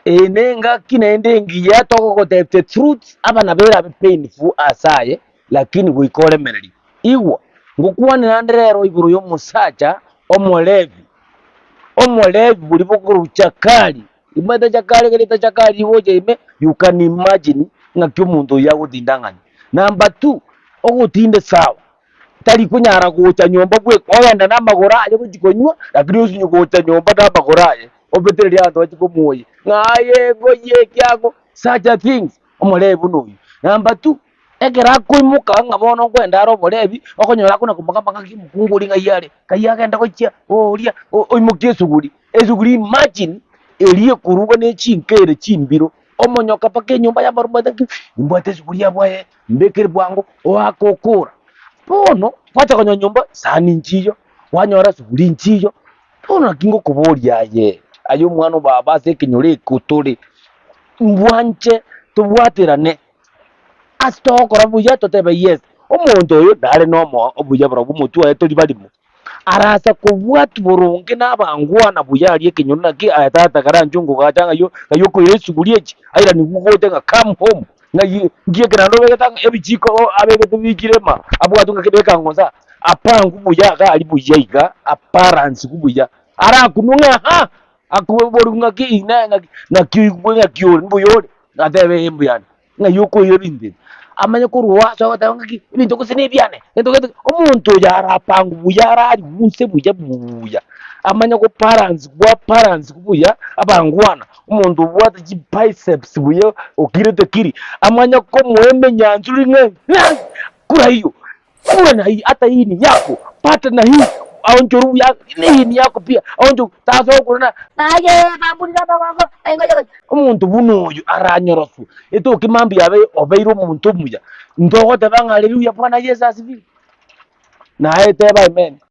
Eye nengaki naende engiya togogotebia the truth, abana berabe painful ase aye, lakini goika oremererie. Igwa, ngokwanera nde rero igoro y'omosacha omolevi, omolevi boria bokorwa chakari, omanyete chakari ekero erieta chakari rigocha ime, you can imagine ng'aki omonto oyio agotinda ng'ani. Number two, ogotinda sawa. tari konyara gocha nyomba bweka, ogenda namagoro aye gochia konywa, lakini osinye gocha nyomba namagoro aye, obetererie abanto bachie komoyia, ng'a aye ngoyie ekiang'o, such a things, omorebi buna oyio. Number two, ekero akoimoka ng'a bono nkoenda are oborebi, okonyora akona komogamba ng'aki omokungu oria ng'ai are, ng'ai agenda gochia, oria, oimokie esuguri, esuguri imagine, eria ekoruga ne chinkere chimbiro, omonyoka mpaka enyomba yamaruma ng'aki, nimbwate esuguri abwo aye. Mbekere bwango oake okora. Bono gwacha konyora nyomba sahani nchiyo, kwanyora suguri nchiyo, bono naki ngokoboria aye, aye omwana o baba ase ekenyoro eke otore, mbwanche tobwaterane ase togokora buya totebe yes, omonto oyo nare na omo obuya barobwo omotwe oye tori barimo. Arasa kobwatwa boronge nabangwana buya aria ekenyoro naki aye tata karanche onkogacha ng'ai ng'ai okoira esuguri echi airanigwe gocha ng'a come home ng'ai nki eke naende obegete ang'e ebichiko abegete bichire ma abwatwe ng'aki beka ng'o nsa apangwe buya iga aria buya iga abalansigwe buya arakunwe ng'a haa akoborigwe ng'aki inee ng'aki naki oigwe ng'aki ore mbuya ore atebe ee mbuyande. Ng'ai okoira ebinto ebi? Amanye korwa ase ogoteba ng'aki, ebinto gose nebiane, gento gento omonto oyo arapangwe buya arariwu inse buya buya, amanye go balance gwa balance buya abangwana, omonto obwate chi biceps buya okirete kiri, amanye komoa emenyanchuri ng'a kura hiyo. Kura na hii hata hii ni yako pata na hii aonchoru buya na hii ni yako pia aonchoru tasa okorora Aye bamburire amagongo, aye ngocha gocha. Omonto buna oyo aranyoroswe, etoke mambia abe obeire omonto omuya, ntogoteba ng'a haleluya Bwana Yeso asifiwe. Naye teba amen.